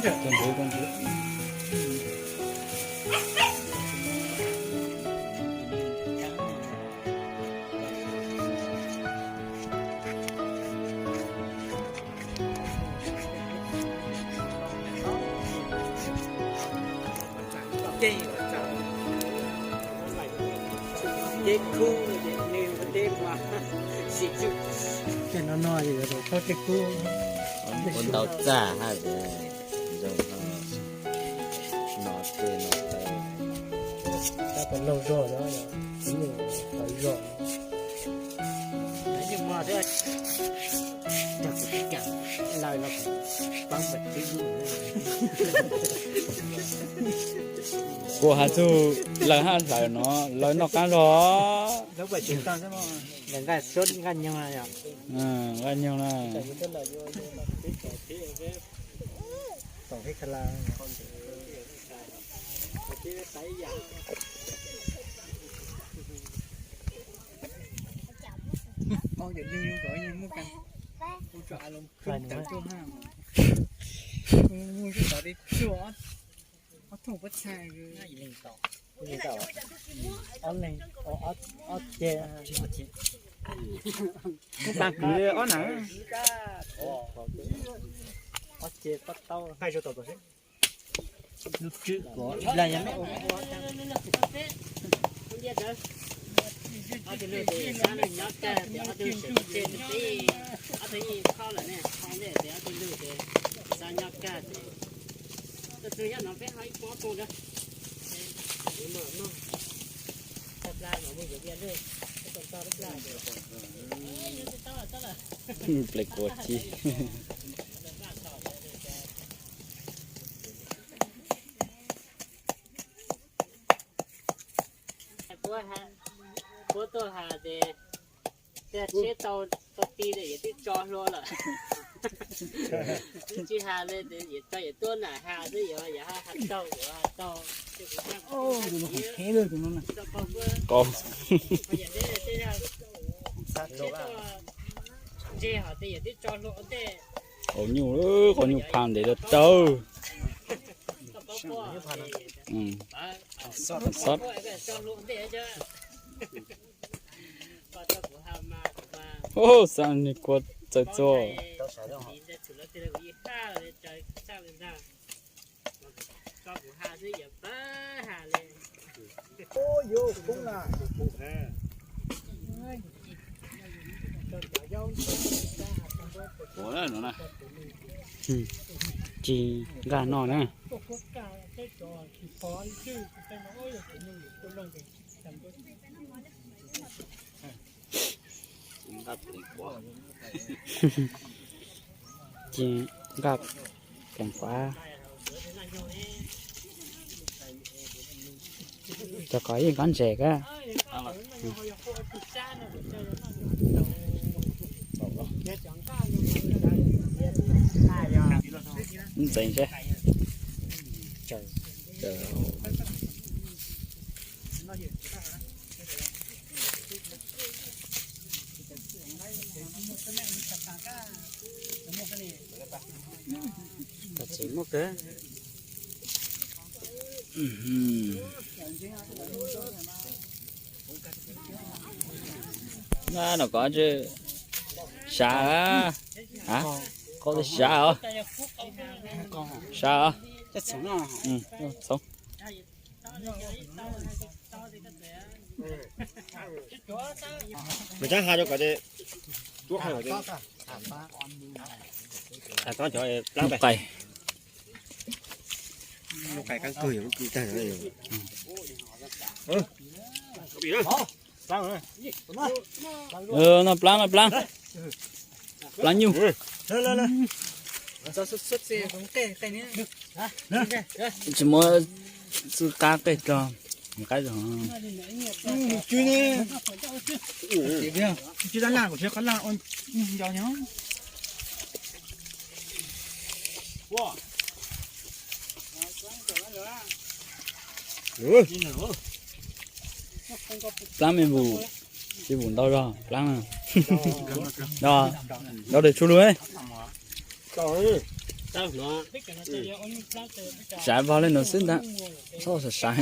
Tej no no, ua ntau txaj hab, zoo no, no tej no, tab tom laug zog no, tau zog. Kuv has txug lawv hab hlawv no, lawv noj qaab zog. Nqaj nyoog na. Ob leeg, ob ceg, ob ceg, ob na, ob ceg pab tau. Lub tswb ko ib lag yog Ples kuv ci. Puab tuaj has tes, tej tsheb tau, tau ti tes yawm twb tso hlua lawm. Twb tsis has li tes yawm tso yawm tuab nam has xwb, yawm has taug, yawm has taug. Qau. Tsheb tuaj ntseg hov tes yawm twb tso hlua ua ntej. Qau nyuj, qau nyuj pha ntev dawb dawb. Tso hlua ua ntej. Xav nwg kua txawg txuag. Tsis nqaj noj na. Ces nqa keem kuav, cov ko yeej nqab ntses kab. Ntxeev seb. Tseem muaj kawg. Nov kov sav, kov sav os, sav os. Txhoov. Nws txhoov ha rau kom lub qais. Noj plaab, noj plaab. Plaab nyuj. Tsis muab xwb qab qeg rau. Qab zog. Plaab me vus, me vus ntau zog plaab. Ntau dej tshua lug. Sav vog li no xwb ntag, txhob sav sav.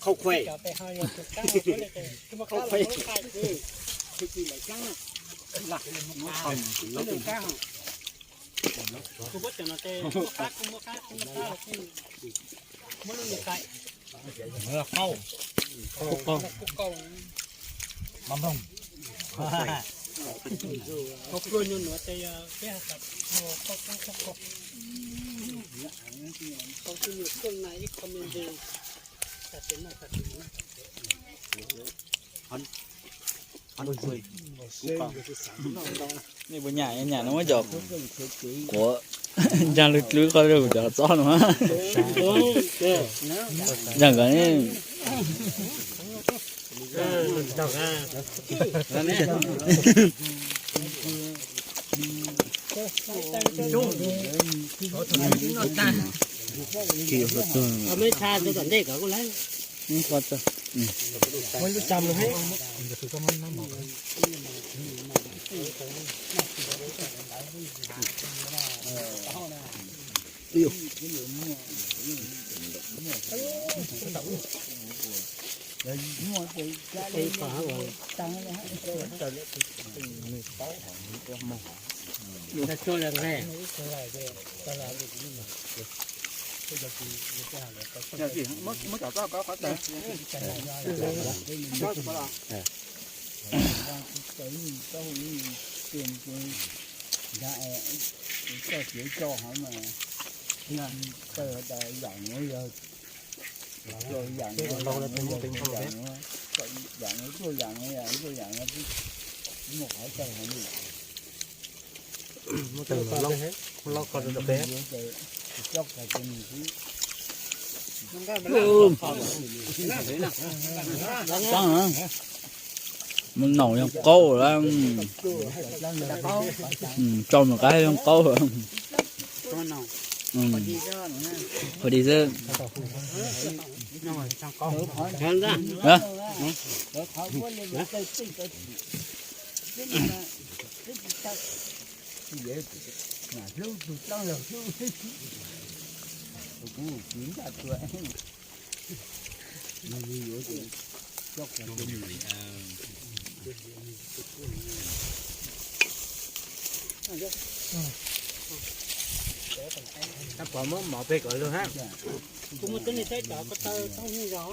Khau khuai, khau khuai. Nej puas nyam, nyam no muab cov quav ncaag lwg tlwb qhov rau cov txob no. Ncaag nkawd ne. Muab noj yeej qaub lawm. Tso mus qab yeej qaub lawm. Phem li xwb. Tab pov muab mov peg kom lug hab. Kuv mus teb li teb cov ko taw tau nyiaj zog.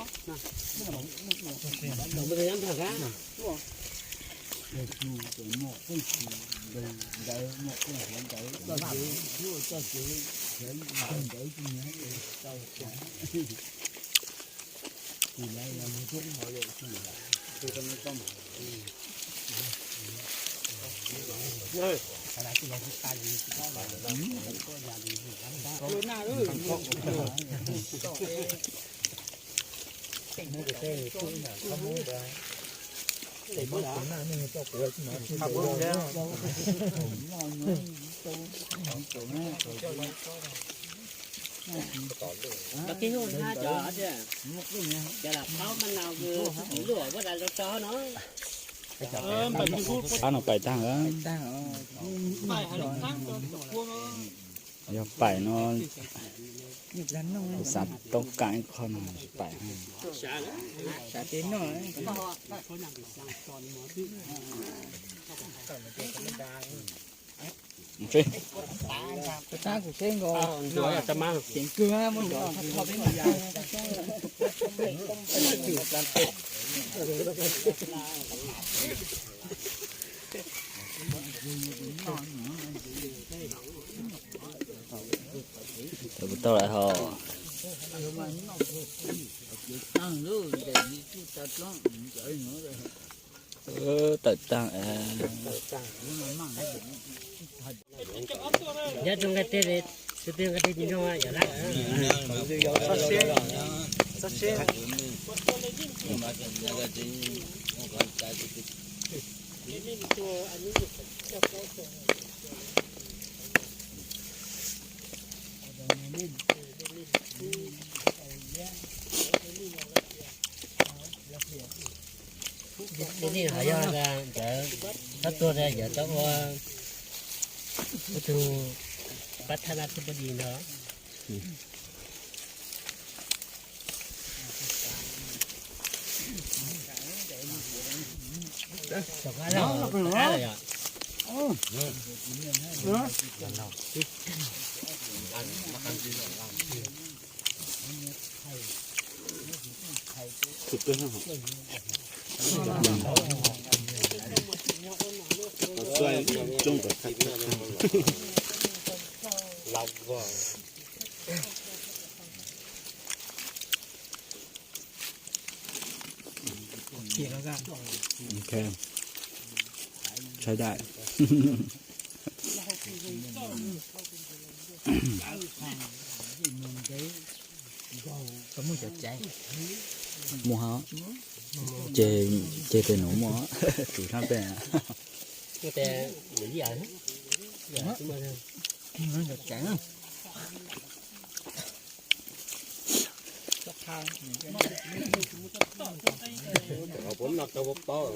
Los kij hu hab cov, cov lam qhaub maj nau kws tub txiv luam vuab dais rau tso no. Qab no paim tag lawm. Yog paim no, kuv xav toob kaam ib qho no tsis paim. Tau lawm hos. Tawm taag. Nyob rau nqe teg, tus twg nqe teg tsis nyoog yog lab. Nij hov yog nkawd txhob tuag, nkawd tau ua Tus pab thaj laj thib pov dis ntawd. Ok. Tshais daim. Muaj hov. Ces, ces tes nuav muaj, tsum sab peb. Plawv.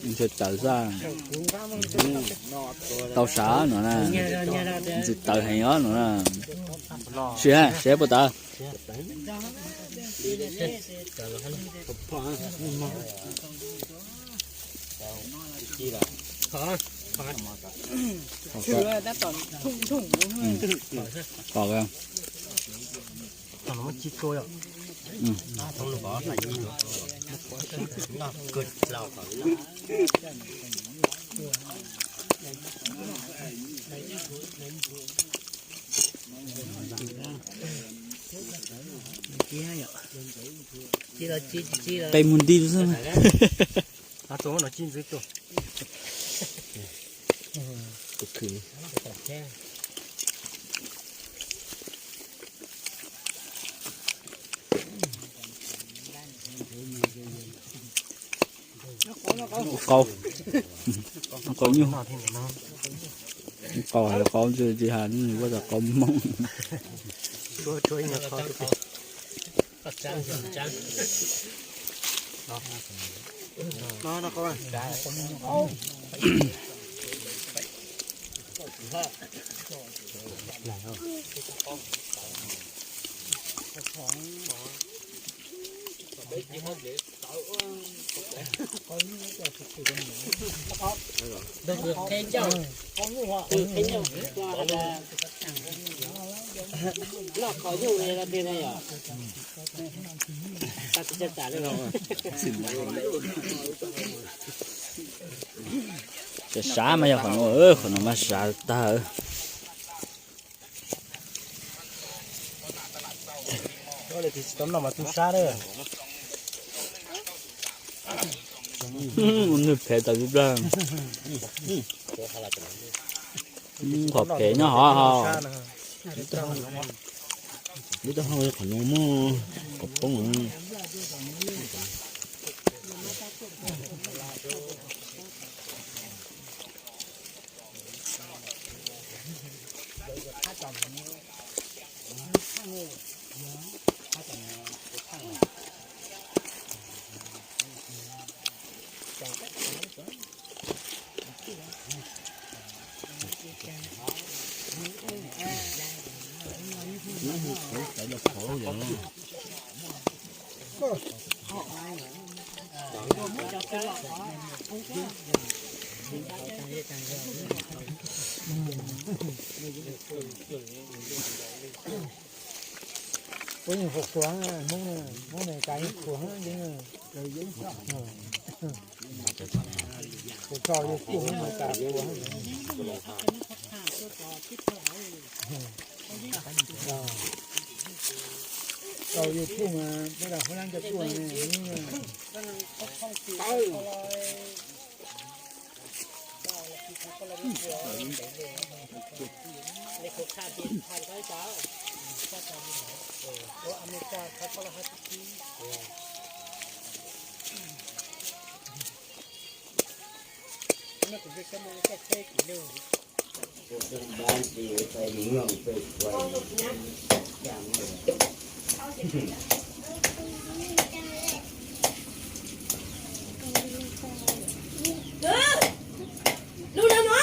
Ntshai tawv xwb. Tau sav no na. Ntxim tawv heev os no na. Sim, sim puas tawv? Kom Qe mus nti xwb. Qau, qau nyuj, qau hais qau ntsis, tsis hais nws ua tau qau Hmoob. Sav mas yog qhov no, qhov no mas sav tag. Ua nwg phem tas lub plawg. Qhov phem nyob hov hos. Lub taub hau qhov no muaj qhov poob. Kuv yeej qhuas qhuas, Hmoob, Hmoob ne cas yeej qhuas heev. Kuv tso YouTube Hmoob ne cas qhuas heev. Tau YouTube mas, peb los Hoob Lab cov tuaj ne. Lub no no,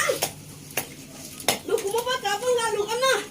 lub kuv muab pob txha poob nqa lus koj noj.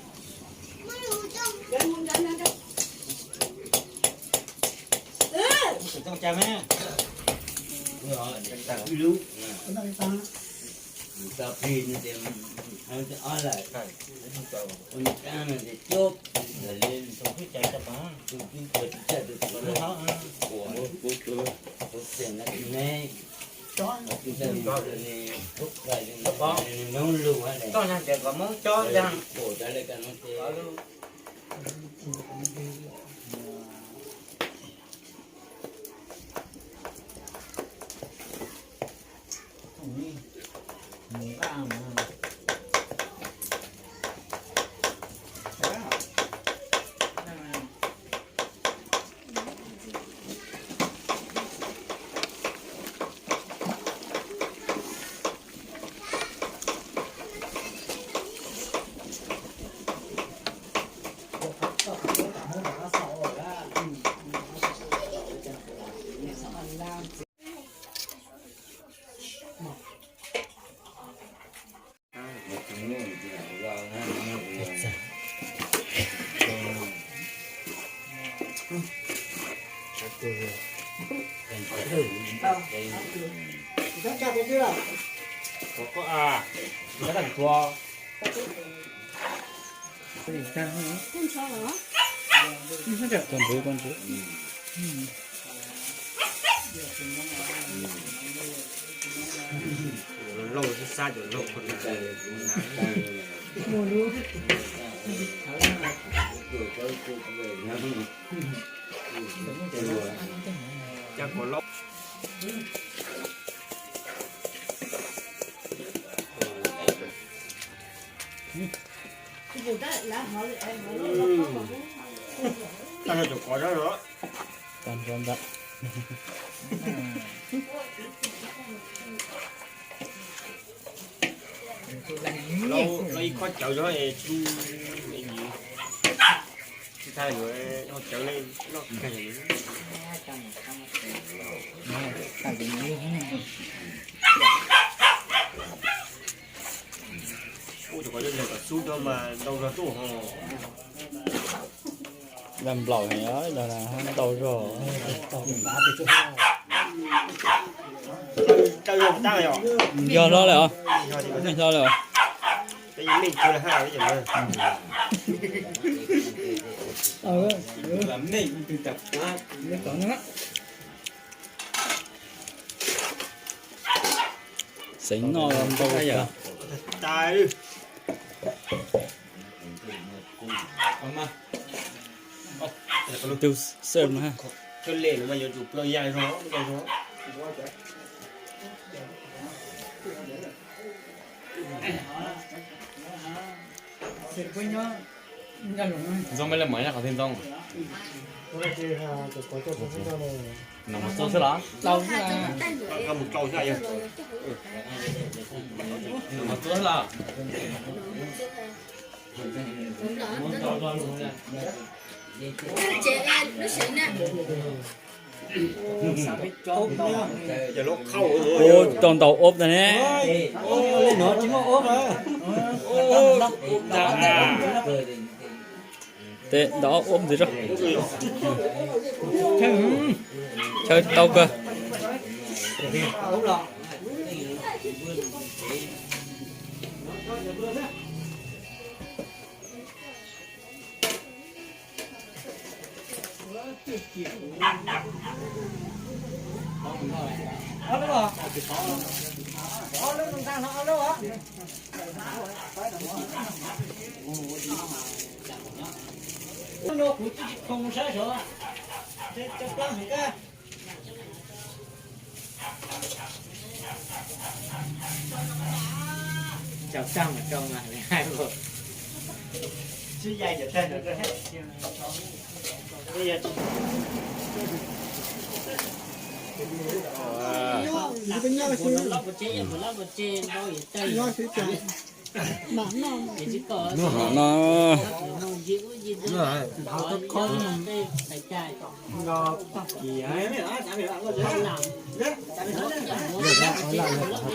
Koj nag tias kom Hmoob cob ntag. Koj ntxwv, koj ntxwv. Lauj, sab sab cov lauj. Cas kom lauj. Tag cov kov rau los. Los ib khob cawv zog es tsis tag yuav ho cawv li loj kawg. Ua cov kov xub rau mas ntau zog tuaj ho. Nplaum heev, ntau zog. Yog hlo lawm os. Nej hlo lawm os. Xeev noj ntau yom. Tus xawm mas. Ntxoov, mej le mav nyob qhov twg Ntxoov? Nov mus txua xwb los? Nov mus txua xwb los? Ua, coj ntau ob ntag ne. Tes ntau ob ntxiv. Chaw tau kawg. Hnub no kuv twb tsis khoom saib saud, cov plaub heev kab. Cov tag mas rau mas hais, sib yaim cov tag no. Nyob xwb, nyob xwb, nyob xwb, mam noj. Noj mam noj. Tag kis, lawv laj lawv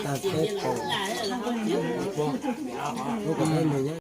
tag teb pom, lub kom peb mus nyob.